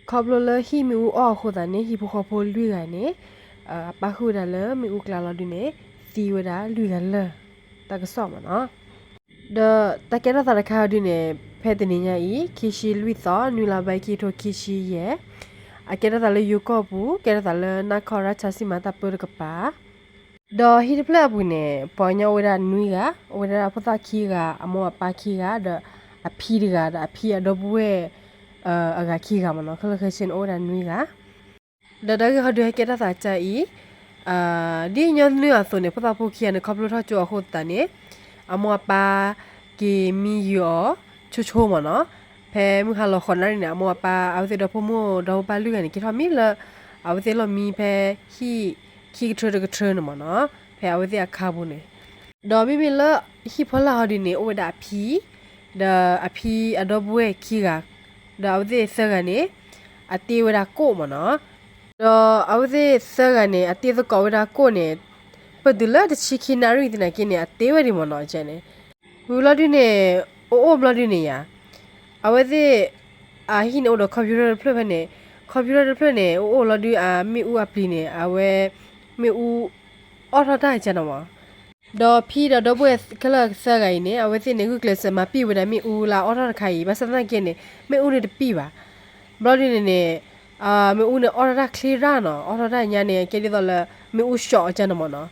ခီဖျိလၢဟံၣ်မ့ၣ်အူအီၣ်အဃိသတးန့ၣ် ဟံၣ်ဖိဃီဖိလွံၢ်ဂၤန့ၣ် အပၣ်ဃုာ်ဝဲဒၣ်လၢမ့ၣ်အူကျါလီၤဒုန့ၣ် သံဝဲဒၣ်လွံၢ်ဂၤလၢာ် တၢ်ကစီၣ်မ့ၢ်နီၤ. ဒီးတၢ်ကဲထီၣ်သးတခါဒုန့ၣ် ဖဲတနံၤညါအံၤ ခံဆံလွံၢ်သီ နွံလါဘၢၣ် ခံကထိခံဆံယဲၢ် အကဲထီၣ်သးလၢယိၤကီၢ်ပူၤ ကဲထီၣ်သးလၢနါခီရၣ်ဆါစံမၤတၢ်ပၢတကပၤ ဒီးဟံၣ်တဖျၢၣ်အပူၤန့ၣ် ပှၤကညီအိၣ်ဝဲဒၣ်နွံဂၤ, အိၣ်ဝဲဒၣ်ဖိသၣ်ခံဂၤ, အမိၢ်အပၢ်ခံဂၤ, ဒီးအဖံတဂၤ, ဒီးအဖံအဒီပုၢ်ဝဲၢ် အဂၤခံဂၤမ့ၢ်နီၤ, ခဲလၢာ်ခဲဆ့န့ၣ် အိၣ်ဝဲဒၣ်နွံဂၤ. ဒီးတၢ်ဂ့ၢ်ဟီဒုဟဲကဲထီၣ်သးကါအံၤ, ဒ်ညီနုၢ်အသိးန့ၣ် ဖိသၣ်ဖိခံဂၤန့ၣ် ခီဖျိထီၣ်ကၠိအဃိသတးန့ၣ် အမိၢ်အပၢ် က့ၤမံယုာ်အီၤ ဆိဆိမ့ၢ်နီၤ. ဖဲမုၢ်ဟါလီၤဃိးနၣ်ရံၣ်န့ၣ် အမိၢ်အပၢ် အဝဲသ့ၣ်ဒီဖိမိၢ်ဒီဖိပၢ်လွံၢ်ဂၤန့ၣ် က့ၤထီၣ်မံလၢ အဝဲသ့ၣ်လီၢ်မံဖဲဟံၣ် ခံကထၢတကထၢန့ၣ်မ့ၢ်နီၤ, ဖဲအဝဲသ့ၣ်အခါပူၤန့ၣ်. ဒီးမ့မ့ၢ်လၢဟံၣ်ဖီလာ်ဟီဒုန့ၣ် အိၣ်ဝဲဒၣ်အဖံ, ဒီးအဖံအဒီပုၢ်ဝဲၢ်ခံဂၤ, ဒီးအဝဲသ့ၣ်သၢဂၤန့ၣ် အတ့ဝဲဒၣ်ကိၣ်မ့ၢ်နီၤ. ဒီးအဝဲသ့ၣ်သၢဂၤန့ၣ် အတ့သကိးဝဲဒၣ်ကိၣ်န့ၣ် ပတုၤလၢတဆံခံနၣ်ရံၣ်သနာ်က့န့ၣ် အတ့ဝဲဒၣ်မ့ၢ်နီၤန့ၣ် ဝံၤလီၤဒုန့ၣ် အိၣ်အိၣ်ဘျီဒုန့ၣ်ယါ, အဝဲသ့ၣ် အဟံၣ်န့ၣ်အိၣ်ဒီး computer တဖျၢၣ်ဖဲန့ၣ်, computer တဖျၢၣ်န့ၣ် အိၣ်အိၣ်လီၤဒု အမ့ၣ်အူအပျံၤန့ၣ် အဝဲ မ့ၣ်အူအီၣ်ထီၣ်တၢ်ကဲနီၤမး. ဒီးဖံဒီးဒီပုၢ်ဝဲၢ်ခဲလၢာ်သၢဂၤအံၤန့ၣ် အဝဲသ့ၣ်န့ၣ် ဂုာ်ကျဲးစၢးမၤပံာ်ဝဲဒၣ်မ့ၣ်အူလၢအီၣ်ထီၣ်တခါအံၤ, ဘၣ်ဆၣ်သနာ်က့န့ၣ် မ့ၣ်အူန့ၣ်တပံာ်ဘၣ်. ဘျီဒုန့ၣ်န့ၣ် မ့ၣ်အူန့ၣ်အီၣ်ထီၣ်တၢ်ချ့ရၣ်နီၤ, အီၣ်ထီၣ်တၢ်ညါန့ၣ် ကဲဒ်သိးလၢ မ့ၣ်အူ short ကဲနီၤမးနီၤ.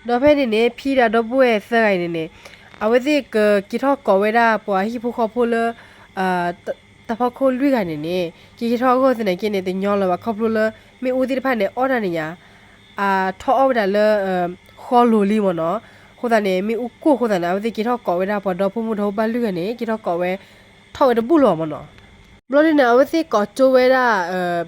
ဒီးဖဲန့ၣ်န့ၣ် ဖံဒီးဒီပုၢ်ဝဲၢ်သၢဂၤအံၤန့ၣ်န့ၣ် အဝဲသ့ၣ်ကက့ၤထီၣ်ကိးဝဲဒၣ်ပှၤဟံၣ်ဖိဃီဖိလၢ တၢ်ဖီခိၣ်လွံၢ်ဂၤန့ၣ်န့ၣ် က့ၤက့ၤထီၣ်အဂီၢ်သနာ်က့န့ၣ် တညီလၢၤဘၣ် ခီဖျိလၢ မ့ၣ်အူသ့ၣ်တဖၣ်န့ၣ် အီၣ်တၢ်န့ၣ်ညါ အထီၣ်အီၣ်ဝဲဒၣ်လၢ ဃီလိၤလံမ့ၢ်နီၤ. အဃိသတးန့ၣ် မ့ၣ်အူကိၢ်အဃိသတးန့ၣ် အဝဲသ့ၣ်က့ၤထီၣ်ကိးဝဲဒၣ်ပှၤဒီဖိမိၢ်ဒီဖိပၢ်လွံၢ်ဂၤန့ၣ် က့ၤထီၣ်ကိးဝဲ ထီၣ်ဝဲတဘူၣ်လၢၤဘၣ်မ့ၢ်နီၤ. ဘျီဒုန့ၣ် အဝဲသ့ၣ်ကိးကၠိဝဲဒၣ်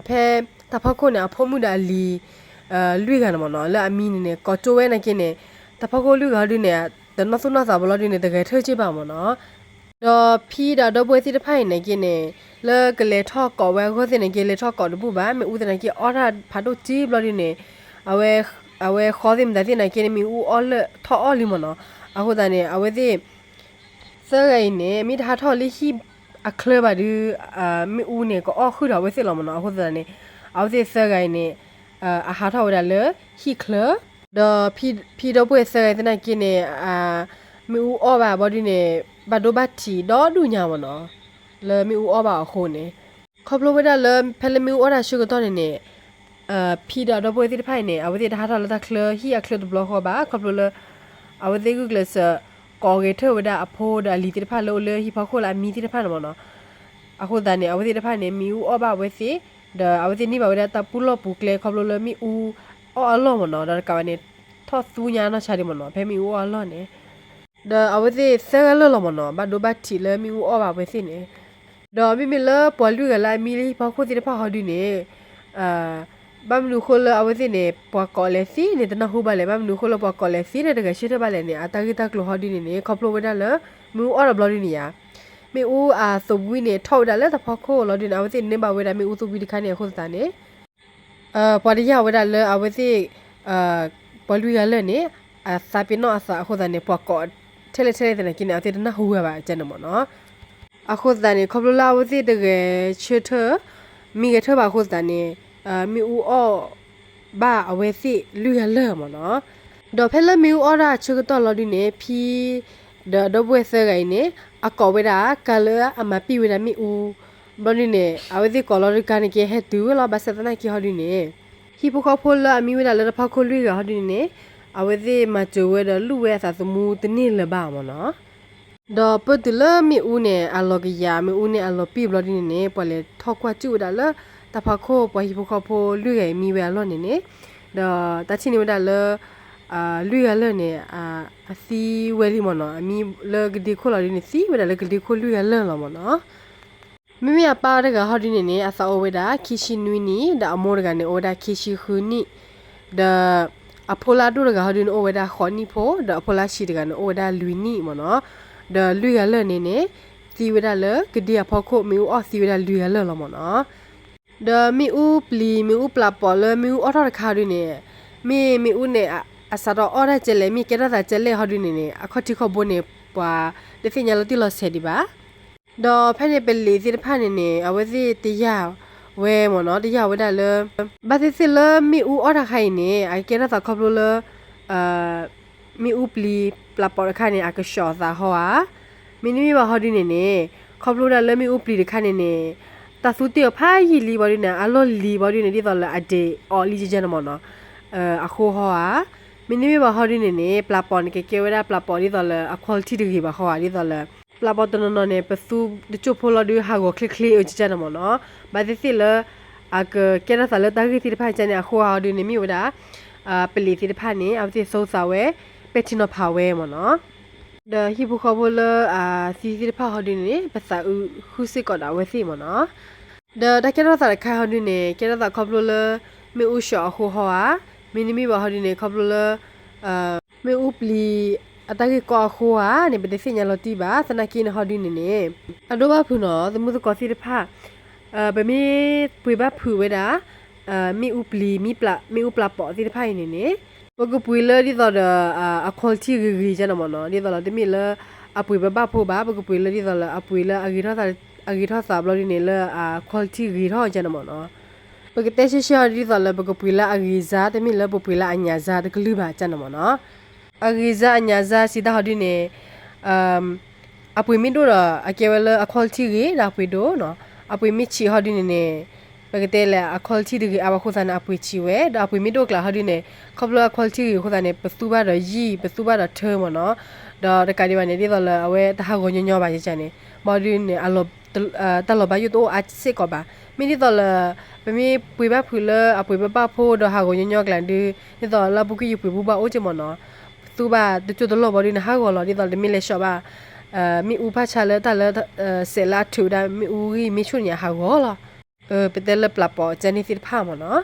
ဖဲတၢ်ဖီခိၣ်န့ၣ် အဖိမုၣ်ဒီးအလံၤ လွံၢ်ဂၤန့ၣ်မ့ၢ်နီၤ, လၢအမံန့ၣ်န့ၣ် ကိးကၠိဝဲနာ်က့န့ၣ် တၢ်ဖီခိၣ်လွံၢ်ဂၤဟီဒုန့ၣ် တနီၣ်သူၣ်နီၣ်သးဘၣ်လီၤဒုန့ၣ် တဂဲၤထၢၣ်က့ဘၣ်မ့ၢ်နီၤ. ဒီးဖံဒီးဒီပုၢ်ဝဲၢ်သ့ၣ်တဖၣ်အံၤနာ်က့န့ၣ် လၢကလဲၤထီၣ်ကိးဝဲအဂီၢ်သ့ၣ်နာ်က့ လဲၤထီၣ်ကိးတဘူၣ်ဘၣ်, မ့ၣ်အူသနာ်က့အီၣ်တၢ်ဖးဒိၣ်တံၢ်ဘျီဒုန့ၣ် အဝဲဃီသ့ၣ်မတၤသ့ၣ်နာ်က့န့ၣ် မ့ၣ်အူအီၣ်လၢထီၣ်အီၣ်လံမ့ၢ်နီၤ. အဃိသတးန့ၣ် အဝဲသ့ၣ် သၢဂၤအံၤန့ၣ် မ့ၢ်တဟးထီၣ်လၢဟံၣ်အချၢဘၣ်ဒု မ့ၣ်အူန့ၣ် ကအီၣ်ဃုာ်ဒီးအဝဲသ့ၣ်လီၤမ့ၢ်နီၤ. အဃိသတးန့ၣ် အဝဲသ့ၣ်သၢဂၤအံၤန့ၣ် အဟးထီၣ်ဝဲဒၣ်လၢဟံၣ်ချၢ ဒီးဖံဒီပုၢ်ဝဲၢ်သၢဂၤသနာ်က့န့ၣ် မ့ၣ်အူအီၣ်ဘၣ်ဘျီဒုန့ၣ် ဘၣ်ဒိဘၣ်ထံးဒီဒူၣ်ညါမ့ၢ်နီၤ, လၢမ့ၣ်အူအီၣ်ဘၣ်အဃိန့ၣ်. ခီဖျိဝဲဒၣ်လၢ ဖဲလၢမ့ၣ်အူအီၣ်တၢ်ဆၢကတီၢ်န့ၣ်န့ၣ် ဖံဒီးဒီပုၢ်ဝဲၢ်သ့ၣ်တဖၣ်အံၤန့ၣ် အဝဲသ့ၣ်တဟးထီၣ်လၢတၢ်ချၢ ဟံၣ်အချၢတဘျီဃီဘၣ် ခီဖျိလၢ အဝဲသ့ၣ်ဂုာ်ကျဲးစၢး ကိးဂဲၤထၢၣ်ဝဲဒၣ်အဖိဒီးအလံၤသ့ၣ်တဖၣ်လၢအိၣ်လၢဟံၣ်ဖီခိၣ်လၢအမံသ့ၣ်တဖၣ်န့ၣ်မ့ၢ်နီၤ. အဃိသတးန့ၣ် အဝဲသ့ၣ်တဖၣ်န့ၣ် မ့ၣ်အူအီၣ်ဘၣ်အဝဲသ့ၣ်, ဒီးအဝဲသ့ၣ်န့ၢ်ဘၣ်ဝဲဒၣ်တၢ်ပူၤလီၢ်ပူၤကျဲခီဖျိလၢမ့ၣ်အူအီၣ်အလီၢ်မ့ၢ်နီၤ, ဒီးတကးဘၣ်န့ၣ် ထီၣ်သူညါနီၢ်ဆါဒံးမ့ၢ်နီၤ ဖဲမ့ၣ်အူအီၣ်အလီၢ်န့ၣ် ဒီးအဝဲသ့ၣ်သၢဂၤလၢာ်လီၤမ့ၢ်နီၤ ဘၣ်ဒိဘၣ်ထံးလၢမ့ၣ်အူအီၣ်ဘၣ်အဝဲသ့ၣ်န့ၣ်. ဒီးမ့မ့ၢ်လၢပှၤလွံၢ်ဂၤလၢအမံလၢဟံၣ်ဖီခိၣ်သ့ၣ်တဖၣ်ဟီဒုန့ၣ် ဘၣ်မနုၤအဃိလၢအဝဲသ့ၣ်န့ၣ် ပှၤကိးလဲၤသ့န့ၣ် တနၢ်ဟူဘၣ်လဲၣ်, ဘၣ်မနုၤအဃိလၢပှၤကိးလဲၤသ့န့ၣ် တဂဲၤဆၢထၢၣ်ဘၣ်လဲၣ်န့ၣ် အတၢ်ဂ့ၢ်တၢ်ကျိၤဟီဒုန့ၣ်န့ၣ် ခီဖျိဝဲဒၣ်လၢ မ့ၣ်အူအီၣ်ဒီးဘျီဒုန့ၣ်ယါ မ့ၣ်အူအသိးဝံၤန့ၣ် ထီၣ်ဝဲဒၣ်လၢတၢ်ဖီခိၣ်လီၤဒုန့ၣ် အဝဲသ့ၣ်န့ၢ်ဘၣ်ဝဲဒၣ်မ့ၣ်အူသိးဝံၤတခါန့ၣ်အဃိသတးန့ၣ် ပှၤတယာ်ဝဲဒၣ်လၢအဝဲသ့ၣ် ပှၤလွံၢ်ဂၤလၢာ်န့ၣ် အသးပ့ၤနီၣ်အသးအဃိသတးန့ၣ် ပှၤကိးထဲလဲၣ်ထဲလဲၣ်သနာ်က့န့ၣ် အဝဲသ့ၣ်တနၢ်ဟူဝဲဘၣ်ကန့ၣ်မ့ၢ်နီၤ. အဃိသတးန့ၣ် ခီဖျိလၢအဝဲသ့ၣ်တဂဲၤဆၢထၢၣ် မံဂဲၤထၢၣ်ဘၣ်အဃိသတးန့ၣ် မ့ၣ်အူအီၣ်ဘၣ်အဝဲသ့ၣ်လွံၢ်ဂၤလၢာ်မ့ၢ်နီၤ. ဒီးဖဲလၢမ့ၣ်အူအီၣ်တၢ်အဆၢကတီၢ်လီၤဒုန့ၣ် ဖံ ဒီးအဒီပုၢ်ဝဲၢ်သၢဂၤအံၤန့ၣ် အကိးဝဲဒၣ်ကါလၢအမၤပံာ်ဝဲဒၣ်မ့ၣ်အူ ဘျီဒုန့ၣ် အဝဲသ့ၣ်ကိးလီၤဒုကါန့ၣ်က့ဟဲတုၤဝဲလီၤ. ဘၣ်ဆၣ်သနာ်က့ဟီဒုန့ၣ် ဟံၣ်ဖိဃီဖိလၢအမံဝဲဒၣ်လၢတၢ်ဖီခိၣ်လွံၢ်ဂၤဟီဒုန့ၣ်န့ၣ် အဝဲသ့ၣ်မၤစၢၤဝဲဒီးလူၢ်ဝဲအသးသမူတန့ၢ်လၢၤဘၣ်မ့ၢ်နီၤ. ဒီးပတုၤလၢမ့ၣ်အူန့ၣ် အလီၤကယၤ မ့ၣ်အူန့ၣ်အလီၤပံာ်ဘျီဒုန့ၣ်န့ၣ် ပှၤလဲၤထီၣ်ကွၢ်စူၣ်ဝဲဒၣ်လၢ တၢ်ဖီခိၣ်ပှၤဟံၣ်ဖိဃီဖိလွံၢ်ဂၤအံၤမံဝဲအလီၢ်န့ၣ်န့ၣ် ဒီးတၢ်ထံၣ်န့ၢ်ဝဲဒၣ်လၢ လွံၢ်ဂၤလၢာ်န့ၣ် အသံဝဲလံမ့ၢ်နီၤ. အမံလၢကဒ့ခိၣ်လီၤဒုန့ၣ် သံဝဲဒၣ်လၢကဒ့ခိၣ်လွံၢ်ဂၤလၢာ်လီၤမ့ၢ်နီၤ. မ့မ့ၢ်အပၢ်တဂၤဟီဒုန့ၣ်န့ၣ် အသးအိၣ်ဝဲဒၣ်ခံဆံနွံနံၣ် ဒီးအမိၢ်တဂၤန့ၣ် အိၣ်ဝဲဒၣ်ခံဆံဃုနံၣ် ဒီးအဖိလၢအဒိၣ်တဂၤဟီဒုန့ၣ် အိၣ်ဝဲဒၣ်ဃိးနံၣ်ဖိ ဒီးအဖိလၢအဆံးတဂၤန့ၣ် အိၣ်ဝဲဒၣ်လွံၢ်နံၣ်မ့ၢ်နီၤ. ဒီးလွံၢ်ဂၤလၢာ်န့ၣ်န့ၣ် သံဝဲဒၣ်လၢကဒ့အဖီခိၣ် မ့ၣ်အူအီၣ်သံဝဲဒၣ်လွံၢ်ဂၤလၢာ်လီၤမ့ၢ်နီၤ. ဒီးမ့ၣ်အူပျံၤ မ့ၣ်အူပျၢ်ပိာ်လၢမ့ၣ်အူအီၣ်ထီၣ်တခါဒုန့ၣ် မ့ၢ်မ့ၣ်အူန့ၣ် အစးထီၣ်အီၣ်တၢ်ကဲလဲၣ် မ့ၢ်ကဲထီၣ်သးကဲလဲၣ်ဟီဒုန့ၣ်န့ၣ် အခီၣ်ထံးခီၣ်ဘိန့ၣ် ပှၤတသ့ၣ်ညါလီၤတံၢ်လီၤဆဲးဒံးဘၣ်. ဒီးဖဲန့ၣ်ပလံၤသ့ၣ်တဖၣ်န့ၣ်န့ၣ် အဝဲသ့ၣ်တယာ် ဝဲမ့ၢ်နီၤ တယာ်ဝဲဒၣ်လၢ ဘၣ်သ့ၣ်သ့ၣ်လၢမ့ၣ်အူအီၣ်တၢ်ခါအံၤန့ၣ် အကဲထီၣ်သးခီဖျိလၢ မ့ၣ်အူပျံၤပျၢ်ပိာ်တခါန့ၣ် အကဆှီအသးဟီဧါ. မ့တမ့ၢ်ဘၣ်ဟီဒုန့ၣ်န့ၣ် ခီဖျိဒၣ်လၢမ့ၣ်အူပျံၤတခါန့ၣ်န့ၣ် တၢ်သူတ့ၢ်အီၤဖးယံာ်လံဘၣ်ဒုန့ၣ် အလီၢ်လံၤဘၣ်ဒုန့ၣ် ဒ်သိးလၢအဒဲးအီၤလံကကန့ၣ်မ့ၢ်နီၤ အဃိဟီဧါ. မ့တမ့ၢ်ဘၣ်ဟီဒုန့ၣ်န့ၣ် ပျၢ်ပိာ်န့ၣ် ကကဲဝဲဒၣ်ပျၢ်ပိာ်ဒ်သိးလၢအ quality တဂ့ၤဘၣ်ဟီဧါ ဒ်သိးလၢ ပျၢ်ပိာ်တနီၤနီၤန့ၣ် ပသူတကၠိၢ်ဖိလီၤဒုးဟးဂီၤချ့ချ့အကကန့ၣ်မ့ၢ်နီၤ. ဘၣ်သ့ၣ်သ့ၣ်လၢ အကကဲထီၣ်သးလၢတၢ်ဂ့ၢ်သ့ၣ်တဖၣ်ကကန့ၣ် အဃိဟီဒုန့ၣ် မ့ၢ်ဝဲဒၣ် ပလံၤသ့ၣ်တဖၣ်န့ၣ် အဝဲသ့ၣ်သူသးဝဲ ပဲာ်ထံနီၤဖးဝဲမ့ၢ်နီၤ. ဒီးဟံၣ်ဖိဃီဖိလၢအသံသ့ၣ်တဖၣ်ဟီဒုန့ၣ် ပသးအုးဃုာ်စ့ၢ်ကီးဒၣ်အဝဲသ့ၣ်မ့ၢ်နီၤ. ဒီးတၢ်ကဲထီၣ်သးတခါဟီဒုန့ၣ် ကဲထီၣ်သးခီဖျိလၢ မ့ၣ်အူဆှီအဃိဟီဧါ. မ့တမ့ၢ်ဘၣ်ဟီဒုန့ၣ် ခီဖျိလၢ မ့ၣ်အူပျံၤအတၢ်ဂ့ၢ်ကီအဃိဧါန့ၣ် ပတသ့ၣ်ညါလီၤတံၢ်ဘၣ်. သနာ်က့န့ၣ်ဟီဒုန့ၣ်န့ၣ် အဒိဘၣ်ဖုးနီၤ သမုၢ်သကိးသ့ၣ်တဖၣ် ပမ့ၢ်ပှ့ၤဘၣ်ဖုးဝဲဒၣ် မ့ၣ်အူပျံၤ မ့ၣ်အူပျၢ်ပိာ်သ့ၣ်တဖၣ်အံၤန့ၣ်န့ၣ် ပကပှ့ၤလၢဒ်သိးဒီး အ quality ဂ့ၤဂ့ၤကန့ၣ်မ့ၢ်နီၤ. ဒ်သိးလၢတမ့ၢ်လၢ အပှ့ၤပဘၣ်ဖိဘၣ် ပကပှ့ၤလၢဒ်သိးလၢအပှ့ၤလၢ အဂ့ၤထီၣ်သးဘျီဒုန့ၣ်လၢအ quality ဂ့ၤထီၣ်ကန့ၣ်မ့ၢ်နီၤ. ပကတဲရှဲရှဲဟီဒ်သိးလၢပကပှ့ၤလၢအဂ့ၤစါ တမ့ၢ်လၢပပှ့ၤလၢအညၣ်စါတကလုာ်ဘၣ်ကန့ၣ်မ့ၢ်နီၤ. အဂ့ၤစါအညၣ်စါစံးတၢ်ဟီဒုန့ၣ် အပှ့ၤမ့ၢ်ဒိၣ်ဒီး အကဲဝဲလၢအ quality ဂ့ၤဒီးအပှ့ၤဒိၣ်နီၤ. အပှ့ၤမ့ၢ်ဆံးဟီဒုန့ၣ်န့ၣ် ပကတဲလၢအ quality တဂ့ၤအါဘၣ်အဃိသတးန့ၣ် အပှ့ၤဆံးဝဲ ဒီးအပှ့ၤမ့ၢ်ဒိၣ်ကျါဟီဒုန့ၣ် ခီဖျိအ quality ဂ့ၤအဃိသတးန့ၣ် ပသူဘၣ်ဒီးယံာ် ပသူဘၣ်ဒီးထၢမ့ၢ်နီၤ. ဒီးတကးဒံးဘၣ်န့ၣ် ဒ်သိးလၢအဝဲတဟးဂီၤညီညီဘၣ်ကန့ၣ် ဘၣ်ဒုန့ၣ် တၢ်လီၤဘၣ်ယိၣ်တအိၣ်အါစ့ၢ်ကီးဘၣ်. မ့ၢ်ဒ်သိးလၢ ပမ့ၢ်ပှ့ၤဘၣ်ဖုးလၢအပှ့ၤဘၣ်ဘၣ်ဖိဒီးဟးဂီၤညီညီကျါဒု ဒ်သိးလၢပူၤကွံာ်ယပှ့ၤဘူၣ်ဘၣ်အိၣ်ကန့ၣ်မ့ၢ်နီၤ. သူဘၣ်တကၠိၢ်တလီၢ်ဘၣ်ဒုန့ၣ် ဟးဂီၤလီၤ ဒ်သိးတမ့ၢ်လဲၤဆှီဘၣ် မ့ၣ်အူဖးဆါလၢတၢ်လၢ စဲးလၢအထုးဝဲဒၣ်မ့ၣ်အူဂံၢ်မ့ၢ်ဆူၣ်န့ၣ် ဟးဂီၤလီၤ. ပတဲလၢပျၢ်ပိာ်ကန့ၣ်သ့ၣ်တဖၣ်မ့ၢ်နီၤ.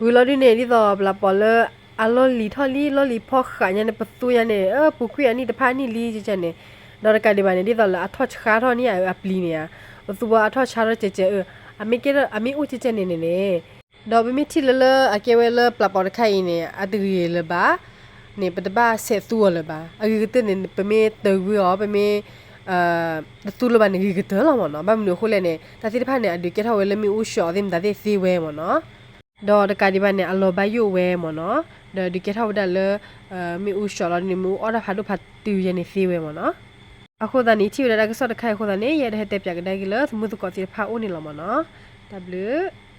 ဝံၤလီၤဒုန့ၣ် ဒ်သိးပျၢ်ပိာ်လၢ အလီၢ်လံၤထီၣ်လံ လီၢ်လံၤဖီဃာ်ညါန့ၣ် ပသူညါန့ၣ် ပူၤကွံာ်အနံၣ်တဖၣ်အနံၣ်လံကန့ၣ်, ဒီးတကးဒံးဘၣ်န့ၣ် ဒ်သိးလၢအထီၣ်ဆါထီၣ်န့ၣ် အပျံၤန့ၣ်ဧါ, ပသူဘၣ်အထီၣ်ဆါထီၣ်ကဲကဲဧါ, အမ့ၢ်ကဲထီၣ် အမ့ၢ်အိၣ်ကဲကဲန့ၣ်န့ၣ်န့ၣ်, ဒီးပမ့ၢ်ထံၣ်လၢလၢအကဲဝဲလၢပျၢ်ပိာ်တခါအံၤန့ၣ် အတဂ့ၤလၢၤဘၣ်န့ၣ် ပတဘၣ်ဆဲးသူအီၤလၢၤဘၣ်. အဂ့ၤကတၢၢ်န့ၣ် ပမ့ၢ်တဂ့ၤအီၤ ပမ့ၢ် တသူလၢၤဘၣ်န့ၣ် ဂ့ၤကတၢၢ်လီၤမ့ၢ်နီၤ. ဘၣ်မနုၤအဃိလဲၣ်န့ၣ် တၢ်သ့ၣ်တဖၣ်န့ၣ် အဒုးကဲထီၣ်ဝဲလၢမ့ၣ်အူဆှီသ့ၣ်မတၤသ့ၣ်သ့ဝဲမ့ၢ်နီၤ. ဒီးတကးဒံးဘၣ်န့ၣ် အလီၤဘၣ်ယိၣ်ဝဲမ့ၢ်နီၤ. ဒီးဒုးကဲထီၣ်ဝဲဒၣ်လၢ မ့ၣ်အူဆှီလီၤန့ၣ် မ့ၣ်အူအီၣ်တၢ်ဖးဒိၣ်ဖးတုၤယဲန့ၣ်သ့ဝဲမ့ၢ်နီၤ. အဃိသတးန့ၣ် ထံၣ်ဝဲဒၣ်တၢ်ကစီၣ်တခါအံၤအဃိသတးန့ၣ် ယအဲၣ်ဒိးဟဲတဲပၠးကဒါက့ၤလၢသမုၢ်သကိးသ့ၣ်တဖၣ်အအိၣ်န့ၣ်လီၤမ့ၢ်နီၤ. တၢ်ဘျုး